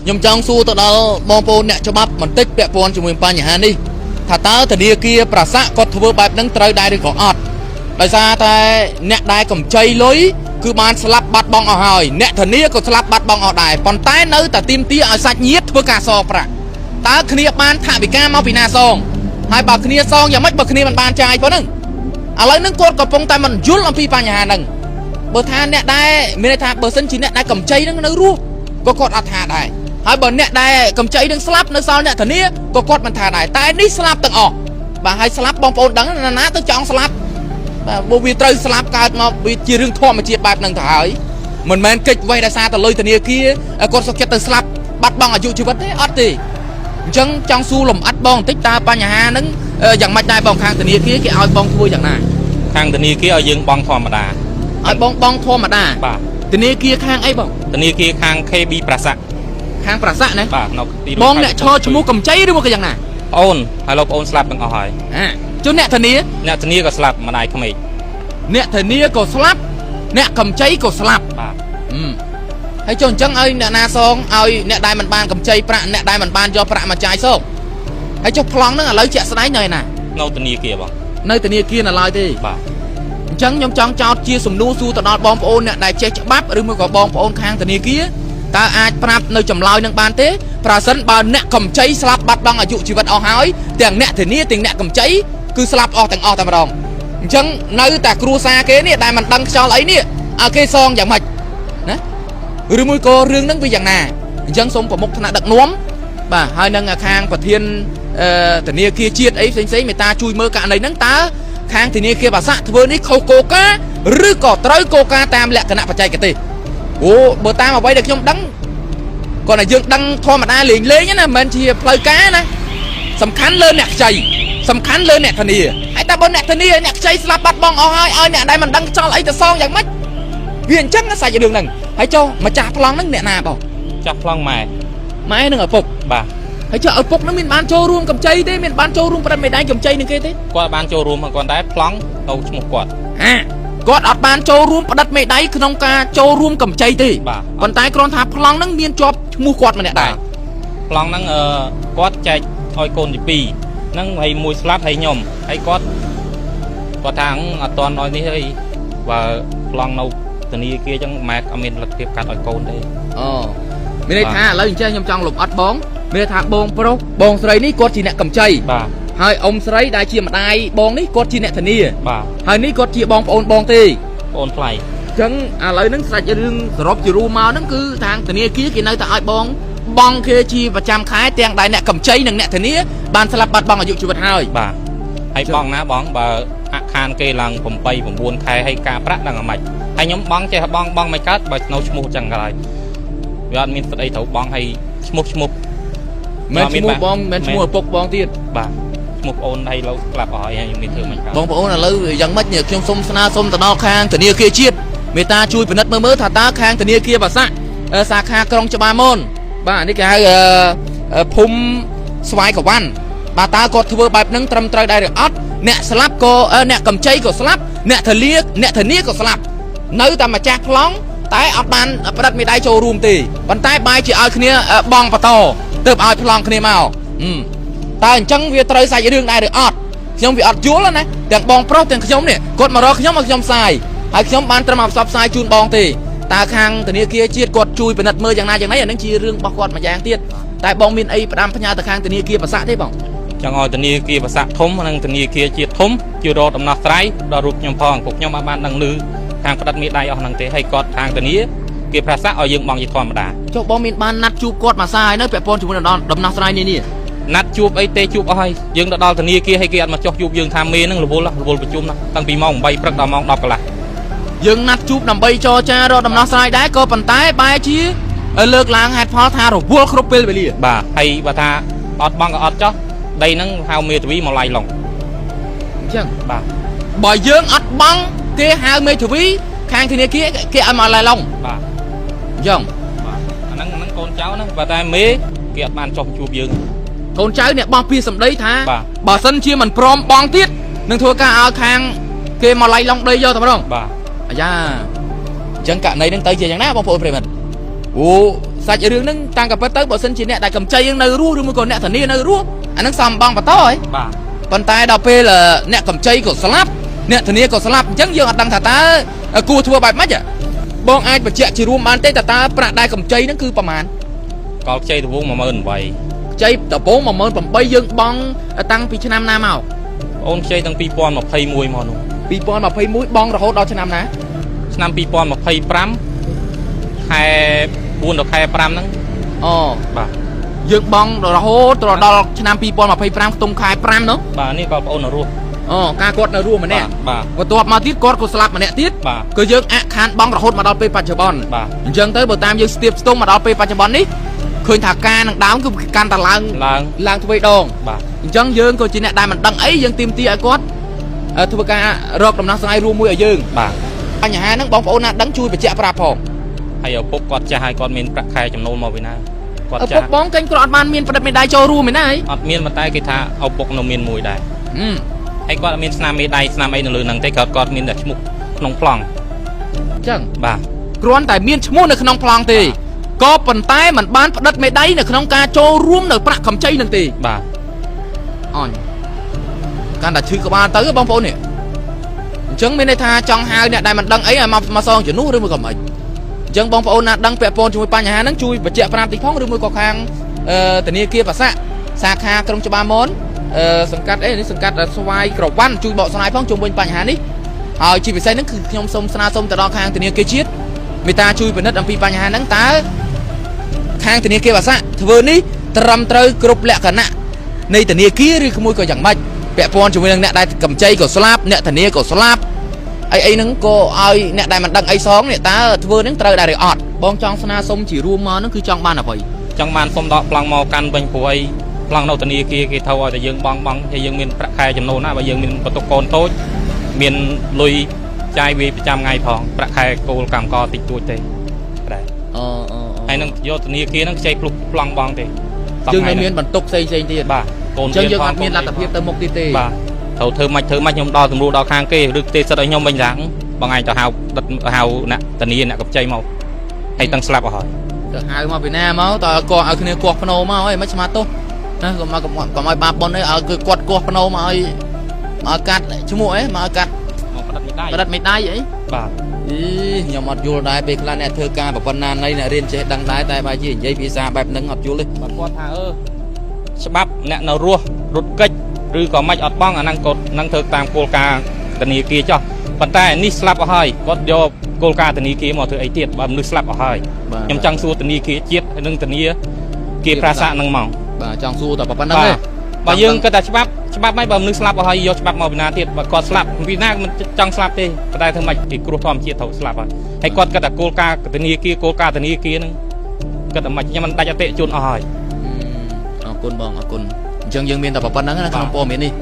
ខ្ញុំចង់សួរទៅដល់បងប្អូនអ្នកច្បាប់បន្តិចពាក់ព័ន្ធជាមួយបញ្ហានេះថាតើធនាគារប្រាសាក់គាត់ធ្វើបែបហ្នឹងត្រូវដែរឬក៏អត់ដោយសារតែអ្នកដែលកម្ចីលុយគឺបានស្លាប់បាត់បង់អស់ហើយអ្នកធានាក៏ស្លាប់បាត់បង់អស់ដែរប៉ុន្តែនៅតែទាមទារឲ្យសាច់ញាតិធ្វើការសងប្រាក់តើគ្នាបានថវិកាមកពីណាសងហើយបើគ្នាសងយ៉ាងម៉េចបើគ្នាមិនបានចាយប៉ុណ្ណឹងឥឡូវហ្នឹងគាត់កំពុងតែមិនយល់អំពីបញ្ហាហ្នឹងបើថាអ្នកដែលមានន័យថាបើសិនជាអ្នកដែលកម្ចីហ្នឹងនៅរស់ក៏គាត់អត់ថាដែរហើយបើអ្នកដែលកម្ចីនឹងស្លាប់នៅសល់អ្នកធានាក៏គាត់មិនថាដែរតែនេះស្លាប់ទាំងអស់បាទហើយស្លាប់បងប្អូនដឹងណាណាទៅចង់ស្លាប់បាទព្រោះវាត្រូវស្លាប់កើតមកវាជារឿងធម្មជាតិបែបហ្នឹងទៅហើយមិនមែនកិច្ចវេះដោយសារតែលុយធនាគារគាត់សុខចិត្តទៅស្លាប់បាត់បង់អាយុជីវិតទេអត់ទេអញ្ចឹងចង់សួរលំអិតបងបន្តិចតើបញ្ហាហ្នឹងយ៉ាងម៉េចដែរបងខាងធនាគារគេឲ្យបងធ្វើយ៉ាងណា ខាងធនាគារឲ្យយើងបង់ធម្មតា ឲ្យបងបងធម្មតា បាទ ធនាគារខាងអីបង ធនាគារខាង KB ប្រាសាក់ ខាងប្រាសាក់ណា បាទនៅទី បងអ្នកឈរឈ្មោះកម្ចីឬមកក៏យ៉ាងណា ប្អូនហើយលោកប្អូនស្លាប់ទាំងអស់ហើយ អាចុះអ្នកធានា អ្នកធានាក៏ស្លាប់ម្ដាយក្មេក អ្នកធានាក៏ស្លាប់អ្នកកម្ចីក៏ស្លាប់ បាទ ហឹមហើយចុះអញ្ចឹងឲ្យអ្នកណាសងឲ្យអ្នកដែលមិនបានកម្ចីប្រាក់អ្នកដែលមិនបានយកប្រាក់មកចាយសងហើយចុះប្លង់ហ្នឹងឥឡូវជាក់ស្ដែងនៅឯណា នៅធនាគារបង នៅធនាគារនៅឡើយទេ បាទ អញ្ចឹងខ្ញុំចង់ចោទជាសំណួរសួរទៅដល់បងប្អូនអ្នកដែលចេះច្បាប់ឬមួយក៏បងប្អូនខាងធនាគារតើអាចប្រាប់នៅចម្លើយនឹងបានទេប្រសិនបើអ្នកកម្ចីស្លាប់បាត់បង់អាយុជីវិតអស់ហើយទាំងអ្នកធានាទាំងអ្នកកម្ចីគឺស្លាប់អស់ទាំងអស់តែម្ដងអញ្ចឹងនៅតែគ្រួសារគេនេះដែលមិនដឹងខ្យល់អីនេះឲ្យគេសងយ៉ាងម៉េចណាឬមួយក៏រឿងហ្នឹងវាយ៉ាងណាអញ្ចឹងសូមប្រមុខថ្នាក់ដឹកនាំបាទហើយនឹងខាងប្រធានធនាគារជាតិអីផ្សេងៗមេត្តាជួយមើលករណីហ្នឹងតើខាងធនាគារបាសាក់ធ្វើនេះខុសគោលការណ៍ឬក៏ត្រូវគោលការណ៍តាមលក្ខណៈបច្ចេកទេសអូបើតាមអ្វីដែលខ្ញុំដឹងគាត់តែយើងដឹងធម្មតាលេងលេងណាមិនមែនជាផ្លូវការណាសំខាន់លើអ្នកខ្ចីសំខាន់លើអ្នកធានាហើយតែបើអ្នកធានាអ្នកខ្ចីស្លាប់បាត់បង់អស់ហើយឲ្យអ្នកដែលមិនដឹងខ្យល់អីទៅសងយ៉ាងម៉េចវាអញ្ចឹងណាសាច់រឿងហ្នឹងហើយចុះម្ចាស់ប្លង់ហ្នឹងអ្នកណាបង ចាស់ប្លង់ម៉ែ ម៉ែនឹងឪពុក បាទ ហើយចុះឪពុកហ្នឹងមានបានចូលរួមកម្ចីទេមានបានចូលរួមផ្ដិតមេដៃកម្ចីនឹងគេទេ គាត់បានចូលរួមគាត់ដែរប្លង់នៅឈ្មោះគាត់ អាគាត់អត់បានចូលរួមផ្ដិតមេដៃក្នុងការចូលរួមកម្ចីទេ បាទ ប៉ុន្តែគ្រាន់ថាប្លង់ហ្នឹងមានជាប់ឈ្មោះគាត់ម្នាក់ដែរ ប្លង់ហ្នឹងអឺគាត់ចែកឲ្យកូនទី2ហ្នឹងហើយមួយស្លាប់ហើយខ្ញុំហើយគាត់គាត់ថាអត់តន់ឲ្យនេះអីបើប្លង់នៅធនាគារអញ្ចឹងម៉ែអត់មានលទ្ធភាពកាត់ឲ្យកូនទេ អូមានន័យថាឥឡូវអញ្ចឹងខ្ញុំចង់លំអិតបងមានន័យថាបងប្រុសបងស្រីនេះគាត់ជាអ្នកកម្ចី បាទ ហើយអ៊ំស្រីដែលជាម្ដាយបងនេះគាត់ជាអ្នកធានា បាទ ហើយនេះគាត់ជាបងប្អូនបងទេ ប្អូនថ្លៃ អញ្ចឹងឥឡូវហ្នឹងសាច់រឿងសរុបជារួមមកហ្នឹងគឺທາງធនាគារគេនៅតែឲ្យបងបងគេជាប្រចាំខែទាំងដែលអ្នកកម្ចីនិងអ្នកធានាបានស្លាប់បាត់បង់អាយុជីវិតហើយ បាទហើយបងណាបងបើអាក់ខានគេឡើង8 9ខែហើយការប្រាក់ដឹងអាម៉េចហើយខ្ញុំបងចេះបងបងមិនកើតបើនៅឈ្មោះចឹងក៏ហើយវាអត់មានស្ដីត្រូវបងហើយឈ្មោះឈ្មោះ មិនឈ្មោះបងមិនឈ្មោះឪពុកបងទៀត បាទឈ្មោះប្អូនហើយលោកស្លាប់អស់ហើយខ្ញុំមានធ្វើមិនកើត បងប្អូនឥឡូវយ៉ាងម៉េចនេះខ្ញុំសូមស្នើសុំទៅដល់ខាងធនាគារជាតិមេត្តាជួយពិនិត្យមើលមើលថាតើខាងធនាគារបាសាក់សាខាក្រុងច្បារមនបាទនេះគេហៅភូមិស្វាយកវ៉ាន់បាទតើគាត់ធ្វើបែបហ្នឹងត្រឹមត្រូវដែរឬអត់អ្នកស្លាប់ក៏អ្នកកម្ចីក៏ស្លាប់អ្នកធាលាអ្នកធានាក៏ស្លាប់នៅតែម្ចាស់ប្លង់តែអត់បានផ្ដិតមេដៃចូលរួមទេប៉ុន្តែបែរជាឲ្យគ្នាបងបន្តទើបឲ្យប្លង់គ្នាមកតើអញ្ចឹងវាត្រូវសាច់រឿងដែរឬអត់ខ្ញុំវាអត់យល់ណាទាំងបងប្រុសទាំងខ្ញុំនេះគាត់មករកខ្ញុំឲ្យខ្ញុំផ្សាយហើយខ្ញុំបានត្រឹមឲ្យផ្សព្វផ្សាយជូនបងទេតើខាងធនាគារជាតិគាត់ជួយពិនិត្យមើលយ៉ាងណាយ៉ាងណីអានឹងជារឿងរបស់គាត់មួយយ៉ាងទៀតតែបងមានអីផ្ដាំផ្ញើទៅខាងធនាគារប្រសាទទេបង ចង់ឲ្យធនាគារប្រសាទធំនិងធនាគារជាតិធំជួយរកដំណោះស្រាយដល់រូបខ្ញុំផងពួកខ្ញុំអត់បានដឹងឮខាងផ្ដិតមេដៃអស់ហ្នឹងទេហើយគាត់ខាងធនាគារប្រាសាទឲ្យយើងបងជាធម្មតា ចុះបងមានបានណាត់ជួបគាត់មួយសារហើយនៅពាក់ព័ន្ធជាមួយនឹងដំណោះស្រាយនេះនេះ ណាត់ជួបអីទេជួបអស់ហើយយើងទៅដល់ធនាគារហើយគេអត់មកចុះជួបយើងថាមេហ្នឹងរវល់រវល់ប្រជុំណាតាំងពីម៉ោង8ព្រឹកដល់ម៉ោង10កន្លះ យើងណាត់ជួបដើម្បីចរចារកដំណោះស្រាយដែរក៏ប៉ុន្តែបែរជាលើកឡើងហេតុផលថារវល់គ្រប់ពេលវេលា បាទហើយបើថាអត់បងក៏អត់ចោះដីហ្នឹងហៅមេធាវីមកឡៃឡុង អញ្ចឹង បាទ បើយើងអត់បង់គេហៅមេធាវីខាងធនាគារគេឲ្យមកឡៃឡុង បាទ អញ្ចឹង បាទអាហ្នឹងអាហ្នឹងកូនចៅណាបើតែមេគេអត់បានចោះជួបយើង កូនចៅអ្នកបោះពីសម្ដីថា បាទ បើសិនជាមិនព្រមបង់ទៀតនឹងធ្វើការឲ្យខាងគេមកឡៃឡុងដីយកតែម្ដង បាទ អាយ៉ាអញ្ចឹងករណីហ្នឹងទៅជាយ៉ាងណាបងប្អូនប្រិយមិត្តអូ សាច់រឿងហ្នឹងតាំងក៏ពិតទៅបើសិនជាអ្នកដែលកម្ចីហ្នឹងនៅរស់ឬមួយក៏អ្នកធានានៅរស់អាហ្នឹងសំបងបន្តហី បាទ ប៉ុន្តែដល់ពេលអ្នកកម្ចីក៏ស្លាប់អ្នកធានាក៏ស្លាប់អញ្ចឹងយើងអត់ដឹងថាតើគួរធ្វើបែបម៉េចហ៎បងអាចបញ្ជាក់ជារួមបានទេតើតើប្រាក់ដែលកម្ចីហ្នឹងគឺប្រមាណ កលខ្ចីដំបូង18000 ខ្ចីដំបូង18000យើងបង់តាំងពីឆ្នាំណាមក បងអូនខ្ចីតាំង2021មកនោះ 2021បងរហូតដល់ឆ្នាំណា ឆ្នាំ2025ខែ4ដល់ខែ5ហ្នឹង អូ បាទ យើងបងរហូតដល់ឆ្នាំ2025ខ្ទង់ខែ5នោះ បាទនេះក៏បងអូននៅរស់ អូការគាត់នៅរស់ម្នាក់ បាទ បន្ទាប់មកទៀតគាត់ក៏ស្លាប់ម្នាក់ទៀត បាទ គឺយើងអាក់ខានបងរហូតមកដល់ពេលបច្ចុប្បន្ន បាទ អញ្ចឹងទៅបើតាមយើងស្ទាបស្ទង់មកដល់ពេលបច្ចុប្បន្ននេះឃើញថាការនឹងដើមគឺកាន់តែឡើង ឡើង ឡើងទ្វេដង បាទ អញ្ចឹងយើងក៏ជាអ្នកដែលមិនដឹងអីយើងទាមទារឲ្យគាត់ធ្វើការរកដំណោះស្រាយរួមមួយឲ្យយើង បាទ បញ្ហាហ្នឹងបងប្អូនណាដឹងជួយបញ្ជាក់ប្រាប់ផង ហើយឪពុកគាត់ចាស់ហើយគាត់មានប្រាក់ខែចំណូលមកពីណាគាត់ ឪ ចាស់ ពុកបងកេញគាត់អត់បានមានផ្ដិតមេដៃចូលរួមឯណាអី អត់មានប៉ុន្តែគេថាឪពុកនៅមានមួយដែរ ហឹម ហើយគាត់អត់មានស្នាមមេដៃស្នាមអីនៅលើហ្នឹងទេគាត់គាត់មានតែឈ្មោះក្នុងប្លង់ អញ្ចឹង បាទ គ្រាន់តែមានឈ្មោះនៅក្នុងប្លង់ទេក៏ប៉ុន្តែมันបានផ្ដិតមេដៃនៅក្នុងការចូលរួមនៅប្រាក់កម្ចីនឹងទេ បាទ អញកាន់តែឈឺក្បាលទៅបងប្អូននេះអញ្ចឹងមានន័យថាចង់ហៅអ្នកដែលមិនដឹងអីឲ្យមកមកសងជំនួសឬមួយក៏មិនអញ្ចឹងបងប្អូនណាដឹងពាក់ព័ន្ធជាមួយបញ្ហាហ្នឹងជួយបញ្ជាក់ប្រាប់តិចផងឬមួយក៏ខាងធនាគារបាសាក់សាខាក្រុងច្បារមនសង្កាត់អីនេះសង្កាត់ស្វាយក្រវ៉ាន់ជួយបកស្រាយផងជុំវិញបញ្ហានេះហើយជាពិសេសហ្នឹងគឺខ្ញុំសូមស្នើសុំទៅដល់ខាងធនាគារជាតិមេត្តាជួយពិនិត្យអំពីបញ្ហាហ្នឹងតើខាងធនាគារបាសាក់ធ្វើនេះត្រឹមត្រូវគ្រប់លក្ខណៈនៃធនាគារឬក្មួយក៏យ៉ាងម៉េចពាក់ព័ន្ធជាមួយនឹងអ្នកដែលកម្ចីក៏ស្លាប់អ្នកធានាក៏ស្លាប់អីអីហ្នឹងក៏ឲ្យអ្នកដែលមិនដឹងអីសងនេះតើធ្វើហ្នឹងត្រូវដែរឬអត់បងចង់ស្នើសុំជារួមមកហ្នឹងគឺចង់បានអ្វី ចង់បានសុំដកប្លង់មកកាន់វិញព្រោះអីប្លង់នៅធនាគារគេត្រូវឲ្យតែយើងបងបងហើយយើងមានប្រាក់ខែចំណូលណាបើយើងមានបន្ទុកកូនតូចមានលុយចាយវាយប្រចាំថ្ងៃផងប្រាក់ខែគោលកម្មករតិចតួចទេដែរ អូអូ ហើយនឹងយកធនាគារហ្នឹងខ្ចីភ្លុកប្លង់បងទេស យើង ព្វថ្ងៃ នៅមានបន្ទុកផ្សេងផ្សេងទៀត បាទកូន អញ្ចឹងយើងអត់ រៀ មានលទ្ធភាពទៅមុខទៀតទេ បាទត្រូវធ្វើម៉េចធ្វើម៉េចខ្ញុំដល់សម្រួលដល់ខាងគេឬទេសិតឲ្យខ្ញុំវិញឡើងបងឯងទៅហៅដិតហៅអ្នកធានាអ្នកកម្ចីមកហើយតាំងស្លាប់អស់ហើយ ទៅហៅមកពីណាមកតើគាត់ឲ្យគ្នាគាស់ភ្នោមកអីមិនស្មាទោសណាកុំមកកុំកុំឲ្យបាបប៉ុនអីឲ្យគឺគាត់គាស់ភ្នោមកឲ្យមកឲ្យកាត់ឈ្មោះអីមកឲ្យកាត់ មកផ្ដិតមេដៃ ផ្ដិតមេដៃអី បាទ អីខ្ញុំអត់យល់ដែរពេលខ្លះអ្នកធ្វើការប្រពន្ធណានៃអ្នករៀនចេះដឹងដែរតែបែរជានិយាយភាសាបែបហ្នឹងអត់យល់ទេ បើគាត់ថាអឺច្បាប់អ្នកនៅរស់រត់គេចឬក៏មិនអត់បងអាហ្នឹងគាត់នឹងធ្វើតាមគោលការណ៍ធនាគារចោះប៉ុន្តែនេះស្លាប់អស់ហើយគាត់យកគោលការណ៍ធនាគារមកធ្វើអីទៀតបើមនុស្សស្លាប់អស់ហើយខ្ញុំចង់សួរធនាគារជាតិហើយនិងធនាគារប្រាសាទហ្នឹងមក បាទចង់សួរតែប៉ុណ្្នឹងទេ បើយើងគិតថាច្បាប់ច្បាប់មិនបើមនុស្សស្លាប់អស់ហើយយកច្បាប់មកពីណាទៀតបើគាត់ស្លាប់ពីណាមិនចង់ស្លាប់ទេប៉ុន្តែធ្វើម៉េចគេគ្រោះធម្មជាតិត្រូវស្លាប់ហើយហើយគាត់គិតថាគោលការណ៍ធនាគារគោលការណ៍ធនាគារហ្នឹងគិតថាម៉េចខ្ញុំមិនដាច់អតិជនអស់ហើយ អរគុណបងអរគុណអញ្ចឹងយើងមានតែប៉ុណ្្នឹងណាក្នុងព័ត៌មាននេះ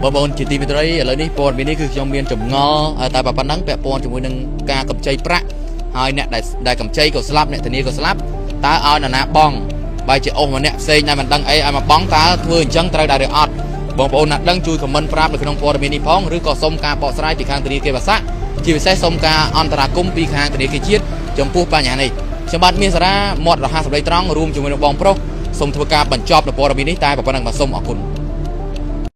បាទ បងប្អូនជាទីមេត្រីឥឡូវនេះព័ត៌មាននេះគឺខ្ញុំមានចម្ងល់តែប៉ុណ្ណឹងពាក់ព័ន្ធជាមួយនឹងការកម្ចីប្រាក់ហើយអ្នកដែលកម្ចីក៏ស្លាប់អ្នកធានាក៏ស្លាប់តើឲ្យនរណាបងបែរជាអស់ម្នាក់ផ្សេងដែលមិនដឹងអីឲ្យមកបងតើធ្វើអញ្ចឹងត្រូវដែរឬអត់បងប្អូនណាដឹងជួយខមមិនប្រាប់នៅក្នុងព័ត៌មាននេះផងឬក៏សុំការបកស្រាយពីខាងធនាគារបាសាក់ជាពិសេសសុំការអន្តរាគមន៍ពីខាងធនាគារជាតិចំពោះបញ្ហានេះខ្ញុំបាទមានសារ៉ាមាត់រហ័សសម្ដីត្រង់រួមជាមួយនឹងបងប្រុសសូមធ្វើការបញ្ចប់នៅព័ត៌មាននេះតែប៉ុណ្ណឹងបាទសូមអរគុណ